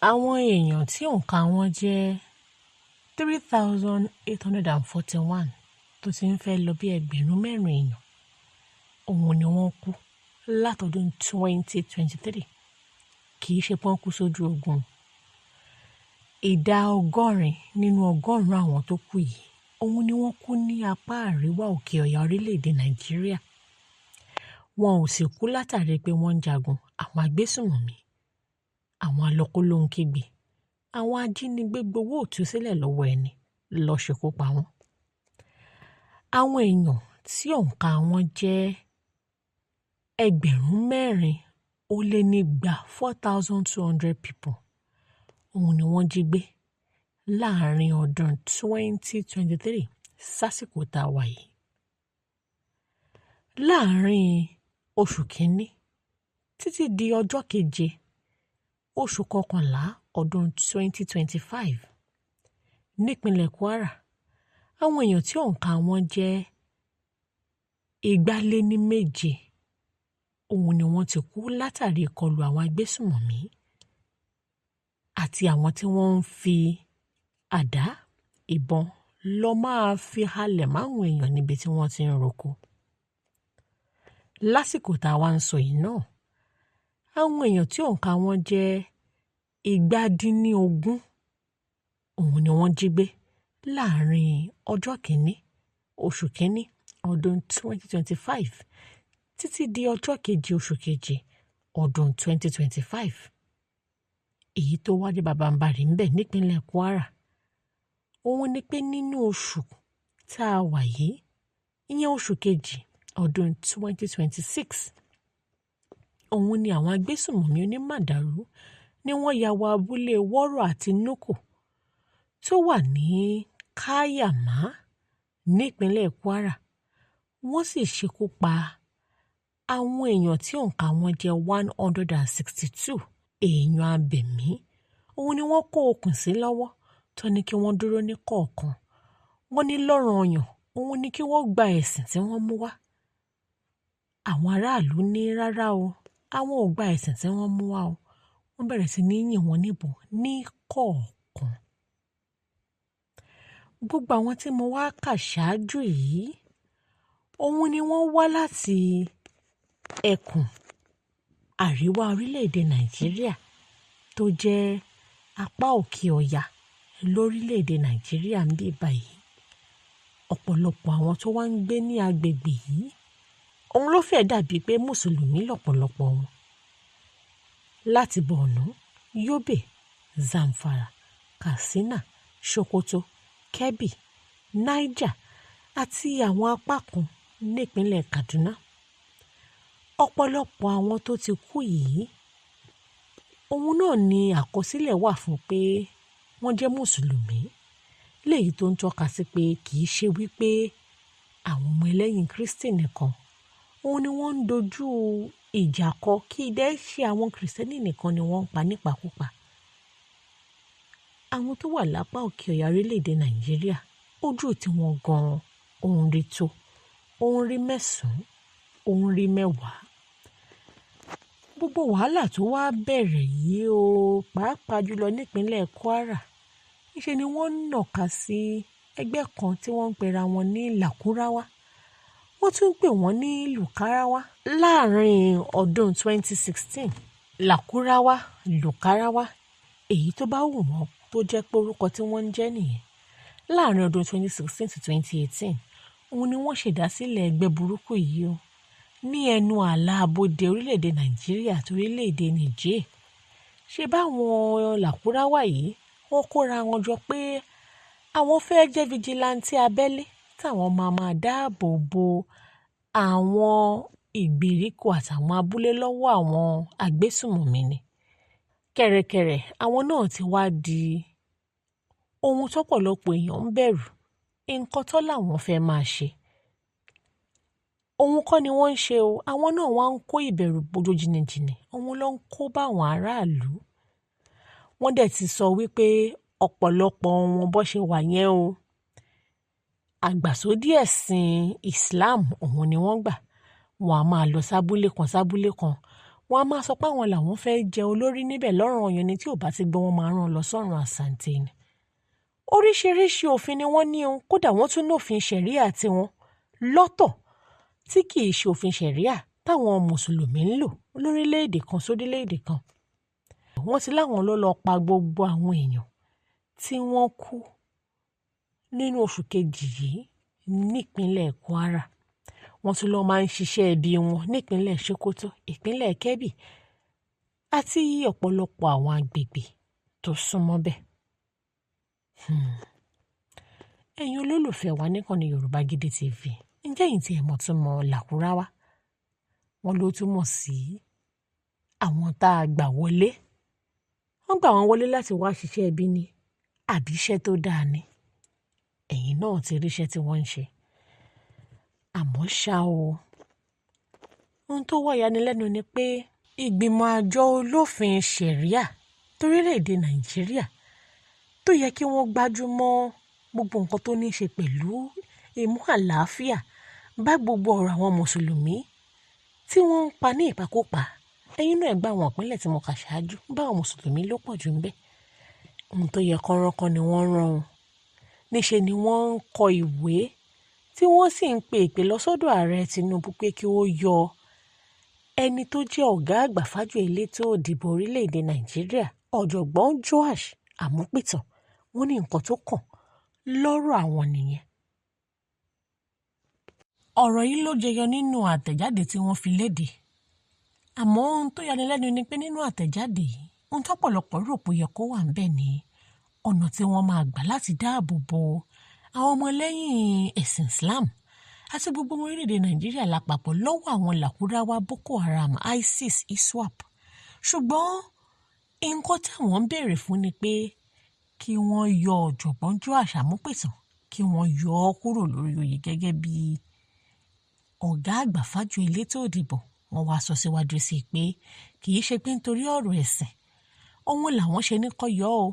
Àwọn èèyàn tí òǹkà wọn jẹ́ 3,841, tó ti ń fẹ́ lọ bí 4,000 èèyàn, òun ni wọ́n kú látọdún 2023. Kì í ṣe pọ́n kú sójú ogun. Ìdá 80 nínú ọgọ́rùn-ún àwọn tó kú yìí, òun ni wọ́n kú ní apá àríwá òkè ọ̀yà orílẹ̀-èdè Nàìjíríà. Wọn ò sì kú látàrí pé wọ́n ń jagun, àwọn agbésùnmọ̀mí, àwọn alọ́kólóhunkígbe, àwọn ajínigbé gbowó ìtúsílẹ̀ lọ́wọ́ ẹni ló ṣekú pa wọ́n. Àwọn èèyàn tí òǹkà wọn jẹ́ 4,200, 4,200 people, òun ni wọ́n jí gbé láàrin ọdún 2023 sásìkò tá a wà yìí. Láàrin oṣù kínní títí di ọjọ́ 7 oṣù kọkànlá ọdún 2025, nípínlẹ̀ Kwara, àwọn èèyàn tí òǹkà wọn jẹ́ 207, òun ni wọ́n ti kú látàrí ìkọlù àwọn agbésùnmọ̀mí àti àwọn tí wọ́n ń fi àdá, ìbọn lọ máa fi halẹ̀ máwọn èèyàn níbi tí wọ́n ti ń roko. Lásìkò tá a wá ń sọ yìí náà, àwọn èèyàn tí òǹkà wọn jẹ́ 19, òun ni wọ́n jí gbé láàrin ọjọ́ 1 oṣù kínní ọdún 2025 títí di ọjọ́ 7 oṣù keje ọdún 2025. Èyí tó wá dé bàbàǹbarì ń bẹ nípínlẹ̀ Kwara, òun ni pé nínú oṣù tá a wà yìí, ìyẹn oṣù kejì ọdún 2026, òun ni àwọn agbésùnmọ̀mí onímàdàrú ni wọ́n ya wọ abúlé Wọ́rọ̀ àti Nuku tó wà ní Kaiama nípínlẹ̀ Kwara. Wọ́n sì ṣekú pa àwọn èèyàn tí òǹkà wọn jẹ́ 162 èèyàn abẹ̀mí. Òun ni wọ́n kó okùn sí lọ́wọ́ tó ní kí wọ́n dúró ní kọ̀ọ̀kan. Wọ́n ní lọ́ranyàn, òun ni kí wọ́n gba ẹ̀sìn tí wọ́n mú wá. Àwọn aráàlú ní rárá o, àwọn ò gba ẹ̀sìn tí wọ́n mú wá o. Wọ́n bẹ̀rẹ̀ sí ní yìn wọ́n níbọn ní kọ̀ọ̀kan. Gbogbo àwọn tí mo wá kà ṣáájú yìí, òun ni wọ́n wá láti ẹkùn àríwá orílẹ̀-èdè Nàìjíríà tó jẹ́ apá òkè ọ̀yà lórílẹ̀-èdè Nàìjíríà ń bí báyìí. Ọ̀pọ̀lọpọ̀ àwọn tó wá ń gbé ní agbègbè yìí, òun ló fẹ́ dàbí pé Mùsùlùmí lọ́pọ̀lọpọ̀ wọn. Láti Borno, Yobe, Zamfara, Katsina, Sokoto, Kebbi, Niger àti àwọn apá kan nípínlẹ̀ Kaduna. Ọ̀pọ̀lọpọ̀ àwọn tó ti kú yìí, òun náà ni àkọsílẹ̀ wà fún pé wọ́n jẹ́ Mùsùlùmí. Léyìí tó ń tọ́ka sí pé kì í ṣe wípé àwọn ọmọ ẹlẹ́yìn Kristi nìkan, òun ni wọ́n ń dojú ìjà kọ, kí dẹ́ ṣe àwọn Krìstẹ́nì nìkan ni wọ́n ń pa nípakúpa. Àwọn tó wà lápá òkè ọ̀yà orílẹ̀-èdè Nàìjíríà, ojú tí wọ́n gan-an, òun rí tó, òun rí mẹ́sàn-án, òun rí mẹ́wàá. Gbogbo wàhálà tó wá bẹ̀rẹ̀ yìí o, pàápàá jùlọ nípínlẹ̀ Kwara, níṣe ni wọ́n ń nàka sí ẹgbẹ́ kan tí wọ́n ń pera wọn ní Làkúráwá. Wọ́n tún ń pè wọ́n ní Lùkáràwá. Láàrin ọdún 2016, Làkúráwá, Lùkáràwá, èyí tó bá wù wọ́n tó jẹ́ pé orúkọ tí wọ́n ń jẹ́ nìyẹn. Láàrin ọdún 2016 to 2018, òun ni wọ́n ṣèdásílẹ̀ ẹgbẹ́ burúkú yìí o ní ẹnu ààlà abodè orílẹ̀-èdè Nàìjíríà àti orílẹ̀-èdè Niger. Ṣé báwọn Làkúráwá yìí, wọ́n kóra wọn jọ pé àwọn fẹ́ jẹ́ fijilantí abẹ́lé táwọn máa máa dáàbò bo àwọn ìgbèríko àtàwọn abúlé lọ́wọ́ àwọn agbésùnmọ̀mí ni. Kẹ̀rẹ̀kẹ̀rẹ̀ àwọn náà ti wá di ohun tọ́pọ̀lọpọ̀ èèyàn ń bẹ̀rù, nǹkan tó láwọn fẹ́ máa ṣe. Ohun kọ́ ni wọ́n ń ṣe o, àwọn náà wá ń kó ìbẹ̀rù bojo jìnnìjìnnì, òun ló ń kó bá àwọn aráàlú. Wọ́n dẹ̀ ti sọ wípé ọ̀pọ̀lọpọ̀ wọn bó ṣe wà yẹn o, àgbàsódì ẹ̀sìn Islam òun ni wọ́n gbà. Wọ́n á máa lọ sábúlé kan sábúlé kan, Wọ́n á máa sọ pé àwọn làwọn fẹ́ jẹ olórí níbẹ̀ lọ́rùn ọ̀yàn ni tí ò bá ti gbọ́ wọn máa rán lọ sọ́run àṣàǹtẹ̀ ni. Oríṣiríṣi òfin ni wọ́n ní o, kódà wọ́n tún lófin ṣẹ̀ríà tiwọn lọ́tọ̀ tí kì í ṣe òfin ṣẹ̀ríà táwọn mùsùlùmí ń lò lórílẹ̀‐èdè kan sórílẹ̀‐èdè kan. Wọ́n ti láwọn ló lọ́ọ́ pa gbogbo àwọn èèyàn tí wọ́n kú nínú oṣù kejì yìí nípínlẹ̀ Kwara. Wọ́n tún lọ́ọ́ máa ń ṣiṣẹ́ ibi wọn nípínlẹ̀ Sokoto, ìpínlẹ̀ Kebbi àti ọ̀pọ̀lọpọ̀ àwọn agbègbè tó súnmọ́ bẹ́ẹ̀. Ẹ̀yin olólùfẹ́ wa níkànnì Yorùbá Gidi TV, ǹjẹ́ ẹ̀yin tí ẹ mọ̀ tún mọ̀ Làkúráwá? Wọ́n ló túmọ̀ sí àwọn tá a gbà wọlé. Wọ́n gbà wọ́n wọlé láti wá ṣiṣẹ́ ibi ni àbí iṣẹ́ tó dáa ni. Ẹ̀yin náà ti ríṣẹ́ tí wọ́n ń ṣe. Àmọ́ ṣá o, ohun tó wá yanilẹ́nu ni pé ìgbìmọ̀ àjọ olófin ṣẹ̀ríà torílẹ̀-èdè Nàìjíríà tó yẹ kí wọ́n gbájúmọ́ gbogbo nǹkan tó ní í ṣe pẹ̀lú ìmú àlàáfíà bá gbogbo ọ̀rọ̀ àwọn mùsùlùmí tí wọ́n ń pa ní ìpakúpa. Ẹ̀yin náà gbọ́ àwọn ìpínlẹ̀ tí mo kà ṣáájú, bá àwọn mùsùlùmí ló pọ̀ jù ńbẹ̀. Ohun tó yẹ kán rán kọ́ ni wọ́n rán o. Níṣe ni wọ́n ń kọ ìwé tí wọ́n sì ń pe ìpè lọ sọ́dọ̀ ààrẹ Tinubu pé kí ó yọ ẹni tó jẹ́ ọ̀gá àgbà fájọ elétò ìdìbò orílẹ̀-èdè Nàìjíríà, Ọ̀jọ̀gbọ́n Joash Amupitan. Wọ́n ní nǹkan tó kàn lọ́rọ̀ àwọn nìyẹn. Ọ̀rọ̀ yìí ló jẹyọ nínú àtẹ̀jáde tí wọ́n fi léde. Àmọ́ ohun tó yanilẹ́nu ni pé nínú àtẹ̀jáde yìí, ohun tọ́pọ̀lọpọ̀ rò pé ó yẹ kó wà ńbẹ̀ ni ọ̀nà tí wọ́n máa gbà láti dáàbò bo àwọn ọmọlẹ́yìn ẹ̀sìn Islam àti gbogbo ọmọ orílẹ̀-èdè Nàìjíríà lápapọ̀ lọ́wọ́ àwọn Làkúráwá, Boko Haram, ISIS, ISWAP. Ṣùgbọ́n nǹkan táwọn ń béèrè fún ni pé kí wọ́n yọ Ọ̀jọ̀gbọ́n Joash Amupitan, kí wọ́n yọ ọ́ kúrò lórí oyè gẹ́gẹ́ bí ọ̀gá àgbà fájọ elétò ìdìbò. Wọ́n wá sọ síwájú sí i pé kì í ṣe pé nítorí ọ̀rọ̀ ẹ̀sìn òun làwọn ṣe ní kó yọ ọ́ o.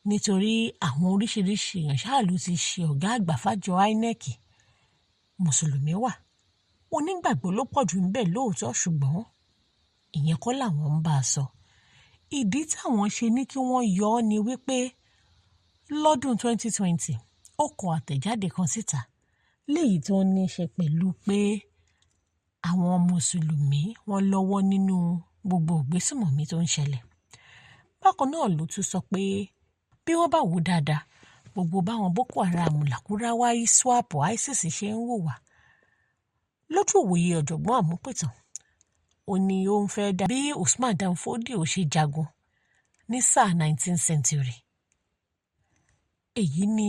Nítorí àwọn oríṣiríṣi èèyàn ṣáà ló ti ṣe ọ̀gá àgbà fájọ INEC. Mùsùlùmí wà, onígbàgbọ́ ló pọ̀ jù ńbẹ̀ lóòótọ́, ṣùgbọ́n ìyẹn kọ́ làwọn ń bá a sọ. Ìdí táwọn ṣe ní kí wọ́n yọ ọ́ ni wípé lọ́dún 2020 ó kọ àtẹ̀jáde kan síta léyìí tó ní í ṣe pẹ̀lú pé àwọn mùsùlùmí wọ́n lọ́wọ́ nínú gbogbo ìgbésùmọ̀mí tó ń ṣẹlẹ̀. Bákan náà ló tún sọ pé bí wọ́n bá wò dáadáa, gbogbo báwọn Boko Haram, Làkúráwá, ISWAP, ISIS ṣe ń hùwà. Lójú ìwòye Ọ̀jọ̀gbọ́n Amupitan, ó ní ó ń fẹ́ dà bí Usman Dan Fodio ṣe jagun ní sáà 19th century. Èyí ni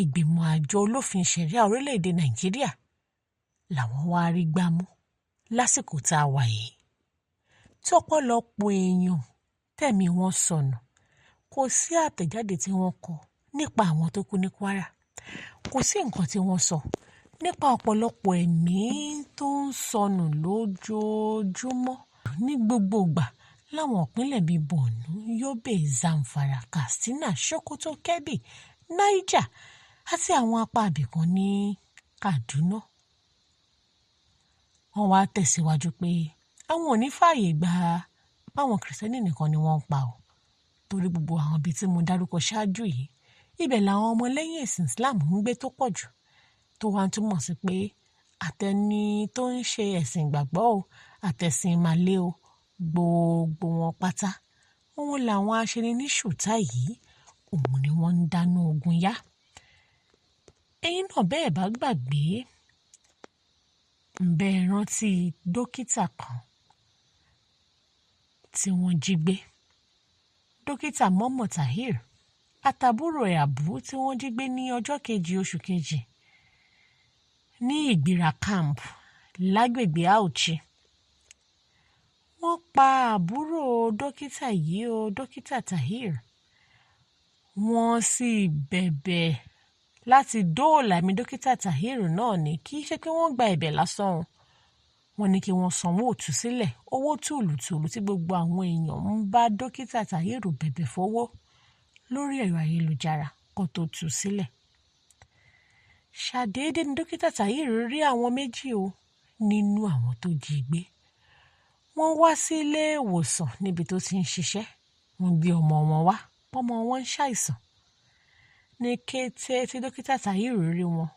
ìgbìmọ̀ àjọ olófin ṣẹ̀ríà orílẹ̀-èdè Nàìjíríà làwọn wá rí gbámú lásìkò tá a wà yìí. Tí ọ̀pọ̀lọpọ̀ èèyàn tẹ̀mí wọn sọnù, kò sí àtẹ̀jáde tí wọ́n kọ nípa àwọn tó kú ní Kwara. Kò sí nǹkan tí wọ́n sọ nípa ọ̀pọ̀lọpọ̀ ẹ̀mí tó ń sọnù lójoojúmọ́ ní gbogbo ìgbà láwọn ìpínlẹ̀ bíi Borno, Yobe, Zamfara, Katsina, Sokoto, Kebbi, Niger àti àwọn apá ibìkan ní Kaduna. Wọ́n wá tẹ̀síwájú pé àwọn ò ní fààyè gba báwọn Kìrìsìtẹ́nì nìkan ni wọ́n ń pa ọ́. Torí gbogbo àwọn ibi tí mo dárúkọ ṣáájú yìí, ibẹ̀ làwọn ọmọlẹ́yìn ẹ̀sìn Islam ń gbé tó pọ̀ jù, tó wá ń túmọ̀ sí pé àtẹni tó ń ṣe ẹ̀sìn ìgbàgbọ́ o, àtẹ̀sìn ìmàle o, gbogbo wọn pátá òun làwọn aṣeni-ní-ṣùtá yìí, òun ni wọ́n ń dáná ogun yá. Ẹ̀yin náà bẹ́ẹ̀ bá gbàgbé, ǹbẹ́ rántí dókítà kan tí wọ́n jí gbé, dókítà Momoh Tahir àtàbúrò ẹ̀ Abu tí wọ́n jí gbé ní ọjọ́ kejì oṣù kejì ní Ìgbìrà camp lágbègbè Auchi. Wọ́n pa àbúrò dókítà yìí o, dókítà Tahir. Wọ́n sì bẹ̀bẹ̀ láti dóòlà ẹ̀mí dókítà Tahir náà ni, kì í ṣe pé wọ́n gba ẹ̀bẹ̀ lásán o. Wọ́n ní kí wọ́n sanwó òtúsílẹ̀, owó tùlùtùlù tí gbogbo àwọn èèyàn ń bá dókítà Tahir bẹ̀bẹ̀ fowó lórí ẹ̀rọ ayélujára kó tó tú sílẹ̀. Ṣàdédé ni dókítà Tahir rí àwọn méjì o nínú àwọn tó jí gbé. Wọ́n wá sílé ìwòsàn níbi tó ti ń ṣiṣẹ́. Wọ́n gbé ọmọ wọn wá, ọmọ wọn ń ṣàìsàn. Ní kété tí dókítà Tahiru rí wọn,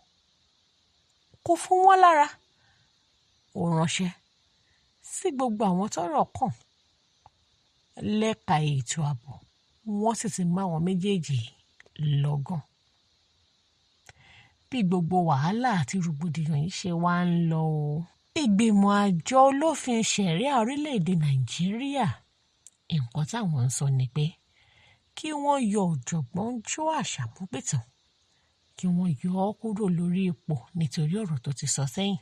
kò fún wọn lára. Ó ránṣẹ́ sí gbogbo àwọn tọ́rọ̀ kàn lẹ́ka ètò ààbò, wọ́n sì ti mú àwọn méjèèjì lọ́gán. Bí gbogbo wàhálà àti rògbòdìyàn yìí ṣe wá ń lọ o, ìgbìmọ̀ àjọ olófin ṣẹ̀ríà orílẹ̀-èdè Nàìjíríà, nǹkan táwọn ń sọ ni pé kí wọ́n yọ ọ̀jọ̀gbọ́n Joash Amupitan, kí wọ́n yọ ọ́ kúrò lórí ipò nítorí ọ̀rọ̀ tó ti sọ sẹ́yìn.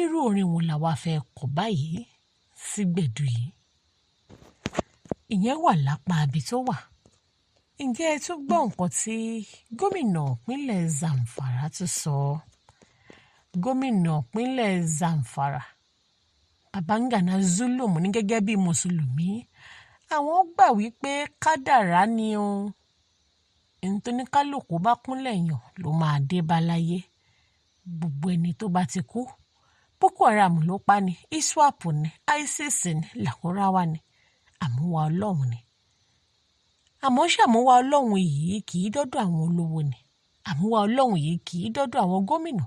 Irú orin wo làwa fẹ́ kọ báyìí sí gbẹ̀du yìí? Ìyẹn wà lápá ibi tó wà. Ǹjẹ́ ẹ tún gbọ́ nǹkan tí gómìnà ìpínlẹ̀ Zamfara tún sọ? Gómìnà ìpínlẹ̀ Zamfara, Babagana Zulum, ní gẹ́gẹ́ bí Mùsùlùmí, àwọn gbà wípé kádàrá ni o. Ohun tó ní kálukú bá kúnlẹ̀ yàn ló máa dé bá láyé. Gbogbo ẹni tó bá ti kú, Boko Haram ló pa ni, ISWAP ni, ISIS ni, Lakurawa ni, àmúwá Ọlọ́run ni. Àmọ́ ṣàmúwá Ọlọ́run yìí kì í dọ́dọ̀ àwọn olówó ni. Àmúwá Ọlọ́run yìí kì í dọ́dọ̀ àwọn gómìnà,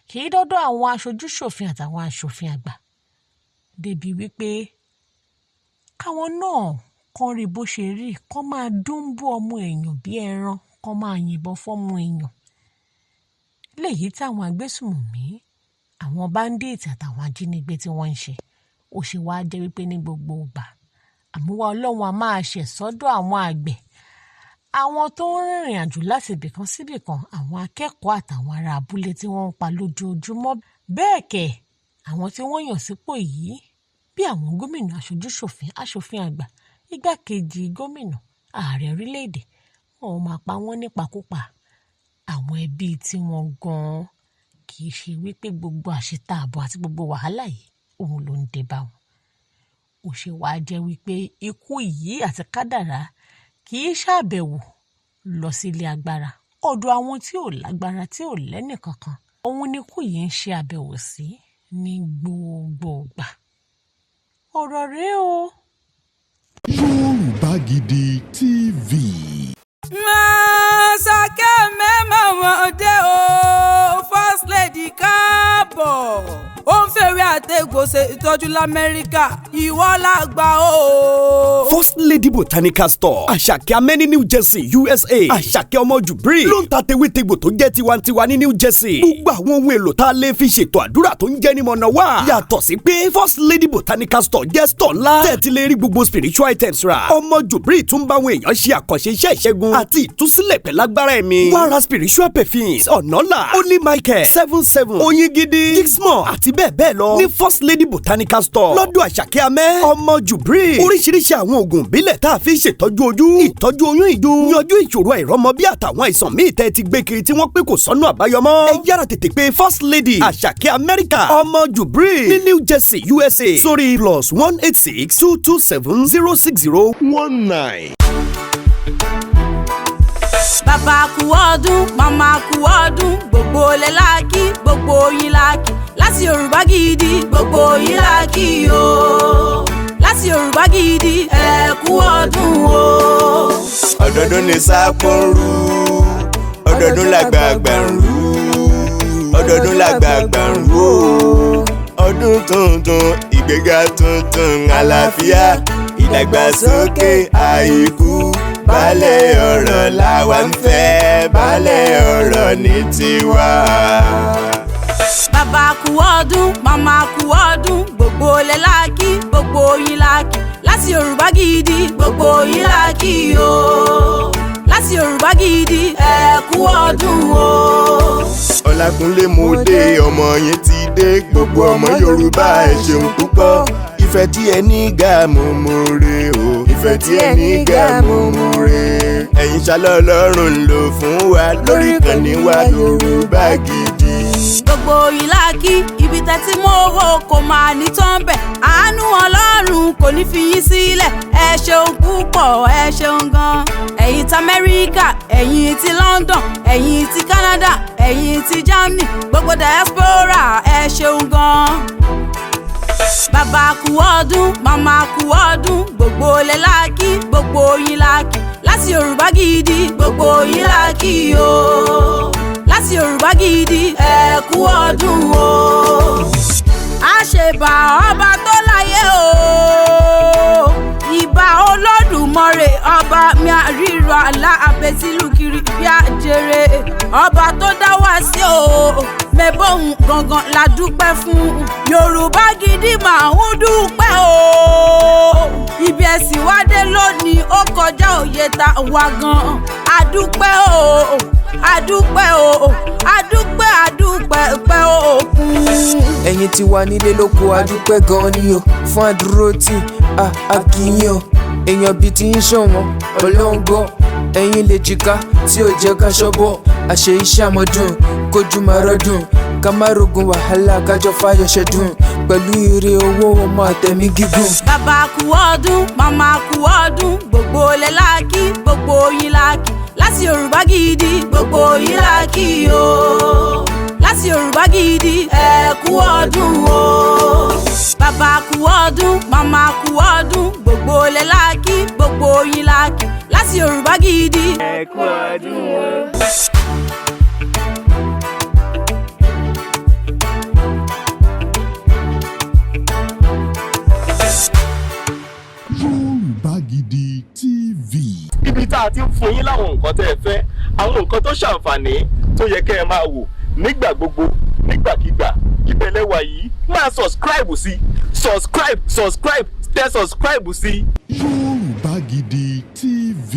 kì í dọ́dọ̀ àwọn aṣojúṣòfin àtàwọn aṣòfin àgbà. Débi wípé káwọn náà kàn rí bó ṣe rí, kàn máa dúńbú ọmọ èèyàn bí ẹran, kàn máa yìnbọn fọ́mọ èèyàn. Léyìí táwọn agbésùnmọ̀mí, àwọn bandits àtàwọn ajínigbé tí wọ́n ń ṣe, ó ṣe wá jẹ́ wípé ní gbogbo ìgbà, àmúwá Ọlọ́run a máa ṣẹ̀ sọ́dọ̀ àwọn àgbẹ̀, àwọn tó ń rìnrìn àjò láti ibìkan sí ibìkan, àwọn akẹ́kọ̀ọ́ àtàwọn ará abúlé tí wọ́n ń pa lójoojúmọ́. Bẹ́ẹ̀ kẹ̀, àwọn tí wọ́n yàn sípò yìí bí àwọn gómìnà, aṣojúṣòfin, aṣòfin àgbà, igbákejì gómìnà, ààrẹ orílẹ̀-èdè, wọn ò máa pa wọ́n nípakúpa. Àwọn ẹbí tí wọ́n gan-an kì í ṣe wípé gbogbo àṣetà ààbò àti gbogbo wàhálà yìí òun ló ń dé bá wọn. Ó ṣe wá jẹ́ wípé ikú yìí àti kádàrá kì í ṣàbẹ̀wò lọ sí ilé agbára. Ọ̀dọ̀ àwọn tí ò lágbára, tí ò lẹ́nì kankan, òun ni ikú yìí ń ṣe àbẹ̀wò sí ní gbogbo ìgbà. Ọ̀rọ̀ rèé o. Yorùbá Gidi TV. Àṣàkẹ́ mẹ́mà wọ́n dé o, First Lady káàbọ̀. Ó ń fèrè àtẹ̀gò ṣe ìtọ́jú lamẹ́ríkà, ìwọ làgbà o. First Lady Botanical Store, Àṣàkẹ́ Amẹ́ní, New Jersey, USA. Àṣàkẹ́ ọmọ Jubril ló ń ta tewétegbò tó jẹ́ tiwantiwa ní New Jersey. Gbogbo àwọn ohun èlò tá a lè fi ṣètò àdúrà tó ń jẹ́ ní mọ̀nà wá. Yàtọ̀ sí pé First Lady Botanical Store jẹ́ store ńlá tẹ́ẹ̀ lè rí gbogbo spiritual items rà. Ọmọ Jubril tún bá àwọn èèyàn ṣe àkànṣe iṣẹ́ ìṣẹ́gun àti ìtúsílẹ̀ pẹ̀lágbára ẹ̀mí. Wá ra spiritual perfumes, ọ̀nàlà, Holy Michael, seven seven, oyin gidi, gixmore àti bẹ́ẹ̀ bẹ́ẹ̀ lọ ní First Lady Botanical Store lọ́dọ̀ Àṣàkẹ́ Amẹ́ ọmọ Jubril. Oríṣiríṣi àwọn oògùn ìbílẹ̀ tá a fi ṣètọ́jú ojú, ìtọ́jú oyún ìju, yanjú ìṣòro àìrọ́mọbí àtàwọn àìsàn míì tẹ́ ti gbé kiri tí wọ́n pé kò sọ́nà àbáyọ mọ́. Ẹ yára tètè pé First Lady Àṣàkẹ́ Amẹ́ríkà ọmọ Jubril ní New Jersey, USA sórí +1 862 270 60 19. Bàbá kú ọdún, màmá kú ọdún, gbogbo lẹ láàkì, gbogbo yín láàkì láti Yorùbá Gidi, gbogbo yín láàkì o, láti Yorùbá Gidi, ẹ kú ọdún o. Ọdọọdún ní sápó ń rú, ọdọọdún làgbààgbà ń rú, ọdọọdún làgbààgbà ń rú o. Ọdún tuntun, ìgbéga tuntun, àlàáfíà, ìdàgbàsókè, àìkú balẹ̀ ọ̀rọ̀ làwa ń fẹ́, balẹ̀ ọ̀rọ̀ ní tiwa. Bàbá kú ọdún, màmá kú ọdún, gbogbo lẹ láàkì, gbogbo yín láàkì láti Yorùbá Gidi, gbogbo yín láàkì o, láti Yorùbá Gidi, ẹ kú ọdún o. Ọlákúnlé mo dé, ọmọ yẹn ti dé. Gbogbo ọmọ Yorùbá, ẹ ṣeun púpọ̀. Ìfẹ́ tí ẹ ní gà mo mọ̀re o, ìfẹ́ tí ẹ ní gà mo mọ̀re. Ẹ̀yin ṣálọ́ Ọlọ́run lò fún wa lórí ìkànnì wa Yorùbá Gidi. Gbogbo yín láàkì, ibi tẹ́tí mọ́ owó kò máa ní tán bẹ̀, àánú Ọlọ́run kò ní fi yín sílẹ̀. Ẹ ṣeun púpọ̀, ẹ ṣeun gan. Ẹ̀yin ti Amẹ́ríkà, ẹ̀yin ti London, ẹ̀yin ti Canada, ẹ̀yin ti Germany, gbogbo diaspora, ẹ ṣeun gan. Bàbá kú ọdún, màmá kú ọdún, gbogbo lẹ láàkì, gbogbo yín láàkì. Láti Yorùbá Gidi, gbogbo yín láàkì o. Láti Yorùbá Gidi, ẹ kú ọdún o. Àṣebà ọba tó láyé o, ìbà Olódùmarè ọba mi, àríro àlá àbẹ̀tìlúkiri bí àjèrè, ọba tó dá wá sí o, mẹ́bọ̀hún gangan la dúpẹ́ fún. Yorùbá Gidi máa ń dúpẹ́ o. Ibi ẹ̀sìn wá dé lónìí, ó kọjá òye ta wá gan. Adúpẹ́ o, adúpẹ́ o, adúpẹ́, adúpẹ́ pẹ́ òkun. Ẹ̀yin tí wà nílé lóko, adúpẹ́ gan ni o fún àdúró tí a kì í yàn. Èèyàn bíi ti ń ṣọ̀wọ́n, Ọlọ́run gbọ́. Ẹ̀yin lè jìká tí ò jẹ́ ká ṣọ́bọ̀ àṣẹ iṣẹ́ àmọ́dún, kójú máa rọ́dùn, ká má rogun wàhálà, kájọ fáyọ̀ ṣẹ́dùn pẹ̀lú ire owó, ọmọ, àtẹ̀mí gígùn. Bàbá kú ọdún, màmá kú ọdún, gbogbo lẹ láàkì, gbogbo yín láàkì. Láti Yorùbá Gidi, gbogbo yín láàkì o. Láti Yorùbá Gidi, ẹ kú ọdún o. Bàbá kú ọdún, màmá kú ọdún, gbogbo lẹ láàkì, gbogbo yín láàkì. Láti Yorùbá Gidi. Ẹ kú ọdún o. Yorùbá Gidi TV. Ibi tá a ti ń fún yín láwọn nǹkan tẹ́ ẹ fẹ́, àwọn nǹkan tó ṣàǹfààní tó yẹ kẹ́ ẹ máa wò nígbà gbogbo, nígbàkigbà, ìbẹ̀lẹ̀ wà yìí. Máa subscribe sí, subscribe, subscribe, tẹ subscribe sí. Yorùbá Gidi TV.